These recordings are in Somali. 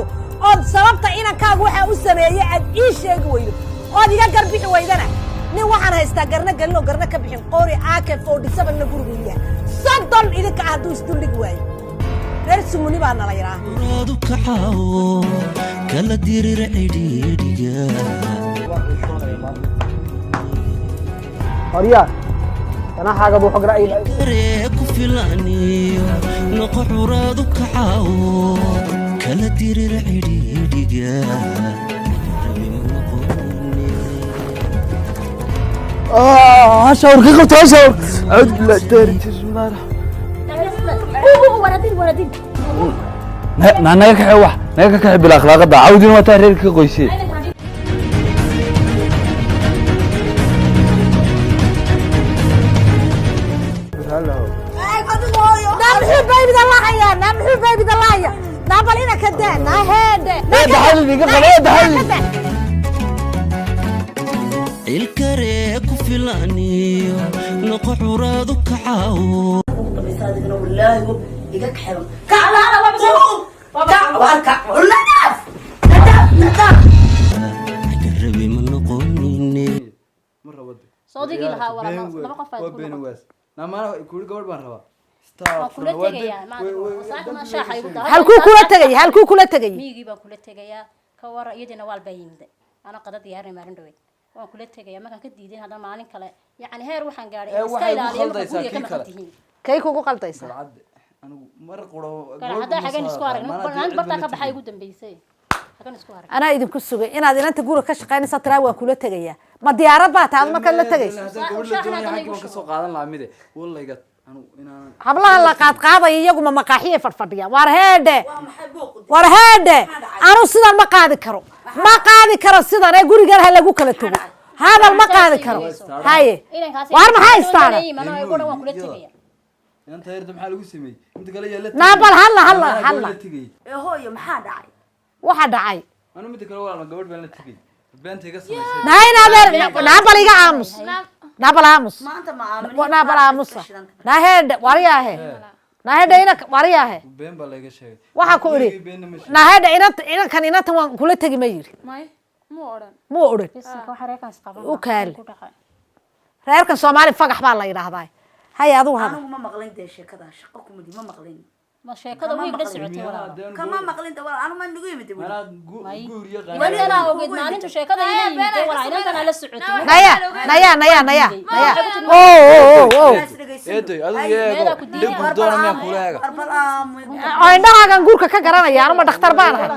weydo, ood sababta inankaagu waxaa u sameeyey aad ii sheegi weydo, ood iga garbixi weydana, nin waxaan haystaa garna gelin oo garna ka bixin, qori AK-47 na gurigu yahay 30 idinka ah hadduu isduldhigi waayo. Reer sumuni baa nala yidhaah. Curaadu kaxaawo kala dirir cidhiidhiga. Horyaa ganaaxaaga buu xog ra'yi. Karee ku filaniyo noqo curaadu kaxaawo kala dirir cidhiidhiga. Rabi ma noqone. Hashawr ka qabto hashawr. Acuudu billahi taari, bismillahi. Waradin waradin. Na naga kaxe, wax naga ka kaxe bila akhlaaqada cawdina waa taa reerka ka qoysay. Naa muxuu baybida lahayaa? Naa muxuu baybida lahaya? Naa bal ina ka daa, naa heedhe. Ee, daxalid iga qaba, ee, daxalid. Ilkaree ku filaniyo noqo curaadu kaxaawo. Rabi ma noqonine. Ma rabo de. Soodigii lahaa walaal, Been laba qof aad waa ku been noqotay. waas. Na maana kuuri gabadh baan rabaa. Waan kula tegayaa maanta, shaaxa igu tahay. Halkuu kula tegay? Halkuu kula tegay? Miyigii baan kula tegayaa, ka wara? Iyadiina waal baa yimid, ana qada diyaarinay maalin dhaweyd. Waan kula tegayaa markaan ka diidin, haddana maalin kale, yacni heer waxaan gaadhay Ee, iska waxay igu ilaaliya marka khaldaysaa guriga ka kii maqan kale. tihiin. Kay kugu qaldaysa? Galcadde. Anigu mar quro. Kale haddaa xagan isku aragna, maanta bartaa ka baxay ugu dambeysay xagan isku arag. Anaa idinku sugay inaad inanta guriga ka shaqaynaysa tiraa waan kula tegayaa. Ma diyaarad baa tahay markaad la tegayso? Gabadh la doonaya xagga waan ka soo qaadan lahaa mide wallayga anigu inaan Hablaha la qaadqaadaya iyaguma maqaaxiyay fadhfadhiyaan. Waar heedhe, war heedhe, anu sidan ma qaadi karo, ma qaadi karo sidan ee gurigan ha lagu kala tago. Hadal ma qaadi karo. Haye, waar maxaa istaana? Waan kula tegaya. Inanta yarta maxaa lagu sameeyey inta kale yaa la Naa bal hadla, hadla, Anaa gabadh hadla. la tegay. Ee hooyo, maxaa dhacay? Waxa dhacay? Anu midda kale walaal gabadh baan la tegay, beenta iga samaysay. Naa in adeer, naa bal iga aamus, naa bal aamus. Maanta ma aamin. Naa bal aamusa. Naa heedhe, waryaahe, naa heedhe, ina waryaahe. Been baa layga sheegay. Waxaa ku idhi Weligay beenna ma sheegin. Naa heedhe, inanta inankan inantan waan kula tegi ma yidhi? May, muu odhan. Muu odhan? Bisinka, waxa reerkaas qaban U kaali. ku dhacay. Reerkan Soomaali fagax baa la yidhaahdaa. Hay, adigu hada. Anigu ma maqlin dee sheekada, shaqo kumidi ma maqlin. Ma sheekada wiig la socotay walaal? Kama maqlin de walaal, anu ma nagu yimid weli. Manaa guur iyo Inantanaa ogeyd maalintu sheekada ila yimid walaa, inantanaa la socotay. Naya, naya, naya, naya, naya, o o o o. Eedoy, adigu eego. Meedaa ku diiday? Dhib gurdoona miyaan kula eega? Oo indhahaagan guurka ka garanaya. Anuma dhakhtar baan ahay?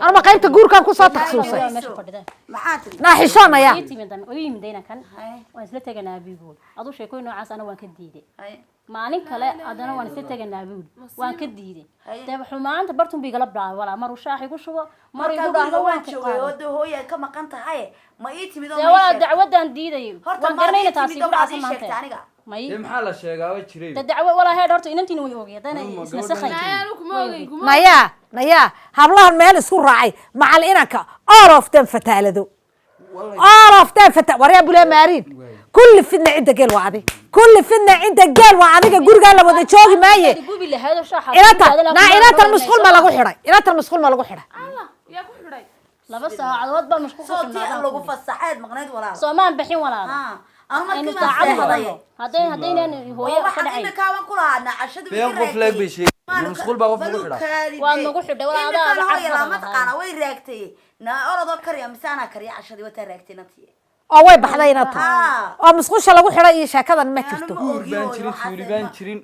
Anuma qaybta guurkaan kusoo takhasusay? Meesha fadhida. Maxaa tiri? Naa xishoonaya. Ii timid, ii yimid inankan, waan isla teganaa buul. Aduu sheekooyin noocaas ana waan ka diiday. Maalin kale haddana waan isla teganaa buul, waan ka diiday. Dee xumaanta bartun bu igala bilaabay walaa, maruu shaax igu shubo, mar Markaa igu guriga dhahdo waan waan ku joogay oo qaaday. dee hooyo ay ka maqan tahay, ma ii timid oo Dee ma ii walaa sheegtay? Dacwadaan diiday. Horta Waan maad garanayna ii taasi timid oo igu maad dhacsan ii sheegtay maanta. aniga? May. Dee maxaa la sheegaa waa jiray. Dee dacwo walaa heer horta inantiina way ogey haddana Anuma isna gabadh sakhay. baan Anu kuma ogeyn, kuma. Naya, naya, hablahan meel isku raacay macal inanka, all of them fataalado, all of them fata. Waryaa bulaa maariin, kulli fidna cidda geel waa adig, kulli fidna cidda geel waa adiga. Gurigaa la wada joogi maaye. Gubi lahayd oo shaaxa. Inanta naa, inantan musqul ma lagu xidhay? Inantan musqul ma lagu xidhay? Allah yaa ku xidhay? 2 saacadood baa mashquul ku Soo tii xidhnaa. lagu fasaxeed maqnayd walaal. Soomaan bixin walaal. Ha, anu Aynu markii baan saacad seexday. wadano hadday haddaynan Oo hooyo ka waxaan dhacay. imika waan ku lahaa nacashadu. Been qof leeg bay sheegay, musqul baa qof lagu xidhaa. Waa nagu xidhay, walaa adaa Imika lacag hooyo badan lama lahaa. taqaana, way raagtay. Na orodoo kariya mise anaa kariya cashadii? Wataa raagtay nantii. Oo way baxday inanta. Haa. Oo musqusha lagu xidhay iyo sheekadan ma jirto. Anu ma Guur ogi baan hooyo, jirin, waxaas suuli baan jirin.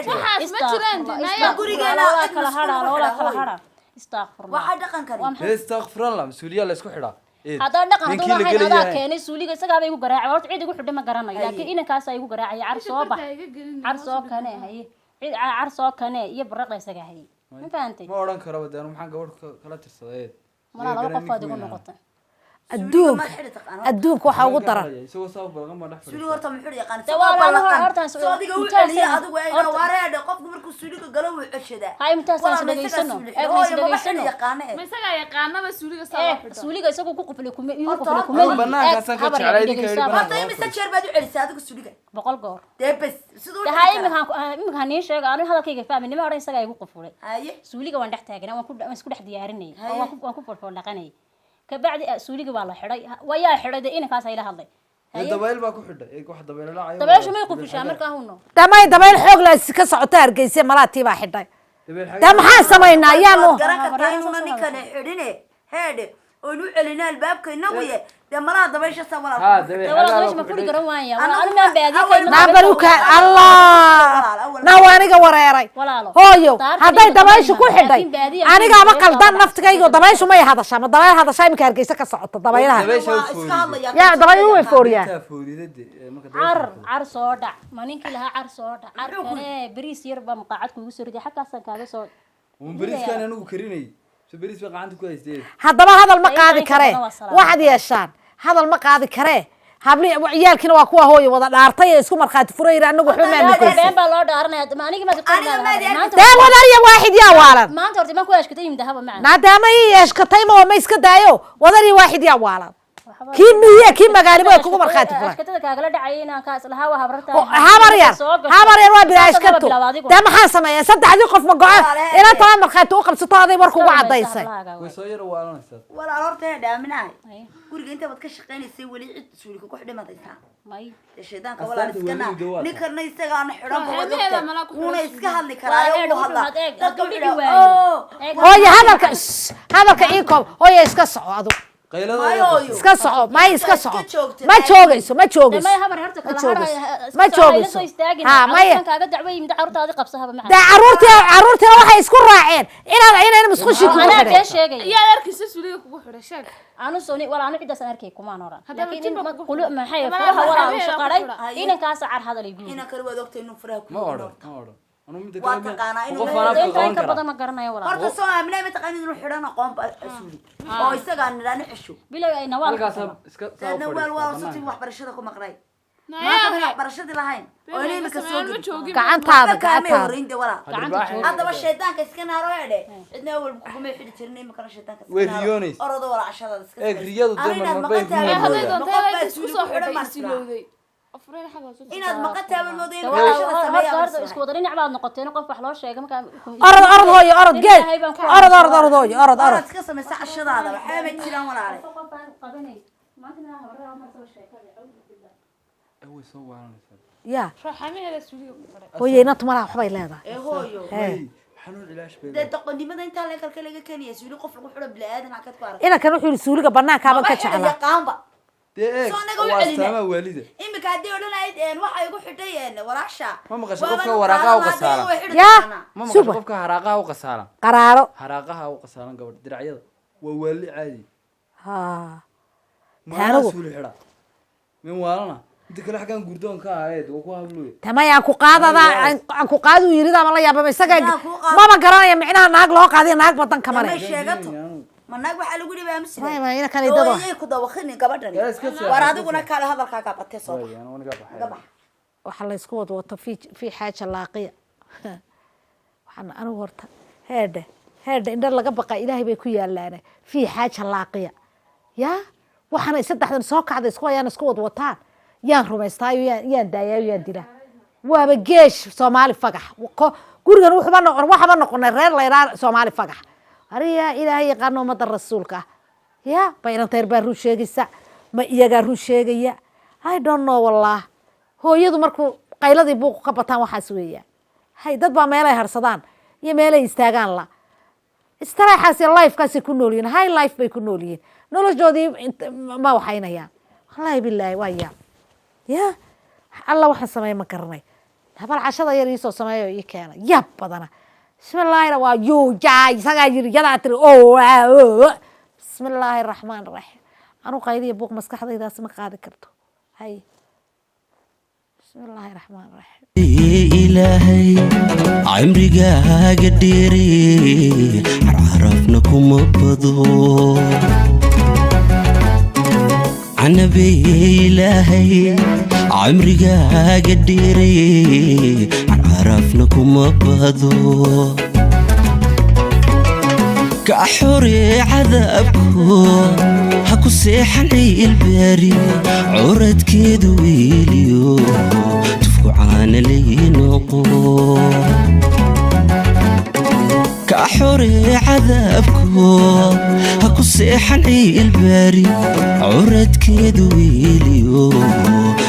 Waxaas ma jiraan de, naya. Gurigeena walaa cid kala mas'uul hadhaa, ku walaa xidha, kala hooyo. hadhaa, istaaqfurlah. Waxaa dhaqankani. Waa maxay? Dee istakfirallah, mas-uuliyaa la isku xidhaa. Eed, Haddaan dhaqan ninkii hadduu la lahayn adaa gelayahay. keenay suuliga, isagaaba igu garaacay. Horta cid igu xidhay ma garanayo, laakiin inankaasaa igu garaacaya. Car soo bax, car soo kane haye, cid car soo kane iyo baraqda isaga haye, ma fahantay? Ma odhan karaba dee anu maxaan gabadh kala tirsaday eed. Malaa laba Iyaga qof aad ninka igu weyn ahaa. noqotay. Adduunka Suuliga ma xidhi taqaano? Adduunka waxaa ugu daran. Isagoo saa balqan baa dhex Suuliga horta muxuu yaqaan? Dee waa la- horta Soo adiga u intaas- celiya adigu eega horta- wareedhe, qofku markuu suuliga galo wuu ceshadaa. Hay, intaas aan Walaal, ma isagaa isdhegaysano. suuli Eeg, xidho? ma Hooyo, maba xidhi isdhegaysano. yaqaano eh. Ma isagaa yaqaanaba suuliga saa Eh, loo xidho? Suuliga isagu ku quflay kuma igu Horta, quflay horta. kuma lihi. Banaankaasaan Eeg, ka habar jeclay, yar idinka yidhi dhegeysaa. banaanka. Horta imise jeer baad u celisaa adigu suuliga? 100 goor. Dee bes siduu u Dee xidhi hay, karaa? iminkaan niin sheega, anigu hadalkayga fahmi nima odhan, isagaa igu qufulay. Haye. Suuliga waan dhex taagnaa, waan isku dhex diyaarinayay oo Haye. waan ku foolfool dhaqanayay. Kabacdi suuliga waa la xidhay. Wayaa xidhay dee, inankaas ayla hadlay. Haye. Dabayl baa ku xidhay. Eeg, wax dabayl dhacay. Dabeeshu may qufushaa markaa huno? Damay dabayl xoog la ka socota Hargeysa, malaatii baa xidhay. Dabayl Dee maxaan samaynaa yaanu? Waad garan kartaa Habaryahan inuuna soo ninkani xidhine heedhe oynu u celina albaabka inagu ye, dee malaha dabaysha saa walaal. Ha, dabayl Dee walaal, xagaa dabeeshu baa ma ku furi xidhay. garan waaya. Anagu Walaal, anu maan baadiye ka iman. Naabaruka Allah, na waa aniga wareeray. Walaalo. Hooyo, Daarta hadday inta dabayshu ku badan xidhay, laakiin baadiye anigaaba aan qaldan ku naftigaygo. Dabayshu may hadashaa? Ma dabayl hadashaa iminka Hargeysa ka socota dabaylaha? Dabaysha Waa u iska foorida. hadlaya. Yaa dabayl way fooriyaan. Intaa foorida dee, marka Car dabaysha foorida. Car soo dhac, ma ninkii lahaa car soo dhac, car kane bariis yar baa maqaacad kuugu soo riday, xaggaasaan kaaga soo Uun bariiskaan anigu karinay. Se bariis baa gacanta ku haystee. Haddaba hadal ma Ay, qaadi inta karee. badan waa salaam. Waxaad yeeshaan, hadal ma qaadi karee. Habli ciyaalkiina waa kuwa hooyo wada dhaartay ee isku markhaati furayra, anagu waxba maanu Been goysan. baa loo dhaaranaya, ma anigi maad Aniga maad maanta? Dee wadar iyo waaxid yaa waalan? Maanta horta imaan ku ashkatay yimid haba macaan. Maadaama ii yeeshkatay ma ma iska daayo, wadar iyo waaxid yaa waalan? Kii miye kii magaalibo ay kugu markhaati furan. Ashkatada kaagala dhacay inaan kaas lahaa waa habrarta. Oo, habar yar, habar yar, waa bilaa ashkato. Dee maxaan sameeyaa? Saddexdii qof ma go-aan ila tala markhaati u qabsato, aday war kugu cadaysay. Way soo yara waalanaysaa. Walaal, horta heedhe aaminahay, Haye. guriga inta baad ka shaqaynaysay weli cid suuliga ku xidhimadaysaa? May. Dee shaydaanka walaal Astaanta iska naa. welidu waa. Ninkana isagaana xidhan ba, waad Waxyaalaheeda ogtahay. malaa ku Wuuna xidhan. iska hadli Waa karaayo, eedh, wuu wuxuu hadlaa had eeg, dadka hadduu wuxuu dhici idhaa, waayo. "Oo, Eeg, Hooyo, hadalka shh, hadalka ii koob. Hooyo, iska soco adu. Qaylada Maayo, ayaa hooyo. Iska soco, may iska Iska soco. joogta. Ma joogayso, ma joogayso. May habar horta Ma kala joogayso, har ma joogayso. Ha, maya. Kaaga dacwo yimid, carruurtaadi qabsa haba macaan. Dee caruurtiina waxay isku raaceen inaad inayna musqushii kugu Anaa been xidhay. sheegaya? Yaad arkaysa suuliga kugu xidhay, sheeg. Anu soni wala anu cidaas aan arkay kumaan oran. Haddaba laakiin jimba in kugu qulu xidhan. maxay Haddaba furaha walaa u habeena ku shaqaray xidhan. inankaas car hadal igu yidhi. Inan kale waad ogtahay inuu furaha ku Ma xidhan odhan, horta. ma odhan. Anuu midda Waa kale taqaanaa inuu qof leeyahay. aan afka Inta qaban in ka karaa. badan ma garanayo walaal. Horta soo aaminay, ma taqaanid inuu xidhan aqoon ba suuli oo isagaa nidhaani xisho. Bilow ay nawaal. Halkaasaa iska saa u Deedna waal waa fadhiistaa suti banaanka. waxbarashada ku maqnay Nayaa, maanta mana waxbarashadii lahayn oo Been inay imika soo sameeyaan, ma gelin. joogin. Gacantaada Waxba kaamay gacantaada. horreyn dee walaal. Hadda baaxay. Haddaba shaydaanka iska naaro eedhe, cidna awalba kuguma xidhi jirin, imikana shaydaanka iska Way naaro. riyoonaysa. Orodo walaal, cashadaada iska Eeg, samayso. riyadu dee Anu inaad marmar bay maqan tahay riyadu Hadday moodaa. doonto Noqon baa isku suuli soo ku xidhan xidhay baan isla. isilowday. Afureen xagga soo Inaad maqan tahay baan moodaya, Dee inaad walaal, cashada horta sameeyaa horta baan isku wada dhinac baad noqoteen, qof wax loo sheegay markaa. Orod, orod hooyo, orod geed. Ilaahay baan ku Orod, orod, orod hooyo, orod, orod orod. iska samaysa cashadaada, waxba ma jiraan walaale. Qof aan qabanay maanta inaan habarada martaba sheekada. Eh, way soo waalanaysaa. Ya. Rooxamaheeda suuliga ku xidhay. Hooyo, inantu malaha waxbay leedahay. Ee hooyo. Way, xanuun cilaash bay Dee leedahay. doqonnimada intaa leekalka laga keenaya suuli qof lagu xidho bini'aadan hakad ku arag. Inankan wuxuu yidhi suuliga bannaankaaban ka Maba xidhan jeclaa. yaqaanba. Dee eeg, Soo anaga u waa celinay. astaamaha waalida. Imika haddii odhan lahayd waxa igu xidhay walaasha. Ma maqashay Waaba qofka nu waraaqaha u qaadan lahaa, qasaara? dee way xidhi Yaa. taqaanaa. Ma maqashay Suba. qofka haraaqaha u qasaalan? Qaraaro. Haraaqaha u qasaalan gabadh diracyada. Waa waali caadi. Ha. Maalaa Anigu- suuli xidha. Min waalana. Inta kale xaggan gurdoon ka ahayd, waa ku habluye. Tamay aan ku qaadada aan ku qaadu yirida ma la yaababa isaga. Yaa kuu qaado. Maba garanaya micnaha naag loo qaadiyo, naag badan kama Damay leh. sheegato. Ma naag waxaa lagu dhibaa masjid. May, may, ina kale dad ah. Hooyay ku dawaqini gabadhan. Yaa iska seexan, War iska adiguna kaale hadalkaaga batee soo bax. Way, anuu naga baxay. Naga bax. Waxaa la isku wad wato fi xaaja laaqiya. Waxaan anigu horta heedhe heedhe indha laga baqa Ilaahay bay ku yaalaane fi xaaja laaqiya. Yaa waxaana saddexdan soo kacda isku hayaan isku wad wataan, yaan rumaystaayo, yaan daayaayo, yaan dilaa. Waaba geesh Soomaali fagax. Gurigan wuxuba noqon waxaba noqonay reer layraa Soomaali fagax. Ariyaa Ilaahay yaqaano ummadda rasuulka ah, ya baynantayr baa run sheegaysa, ma iyagaa run sheegaya? I don't know wallah. Hooyadu markuu qayladii buuqu ka bataan waxaas weeyaan. Hay, dad baa meelay harsadaan iyo meelay istaagaan la istiraaxaas iyo lifekaasay ku nool yihiin, high life bay ku nool yihiin, noloshoodii ma waxaynayaan. Wallaahi bilaahi waa yaa ya alla waxaan sameey ma garanay. Habal cashada yar iisoo sameeyo ii keena yaab badana. Bismillaahina waa yuujaa isagaa yiri yadaa tiri o o. Bismillaahi raxmaan raxiim. Anu qaydiya buuq maskaxdaydaas ma qaadi karto. Hay, bismillaahi raxmaan raxiim. Ilaahay cimrigaaga dheere, carcarafna kuma bado. Canabey Ilaahay cimrigaaga dheereye, carcarafna kuma bado. Ka xore cadaabko, ha ku seexan ciilbeeri. Curadkeedu wiiliyo tufku caana laynoqo. Ka xore cadaabko, ha ku seexan ciilbeeri. Curadkeedu wiiliyo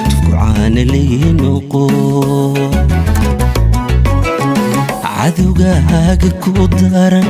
tufku caana laynoqo. Cadowgaaga ku daran.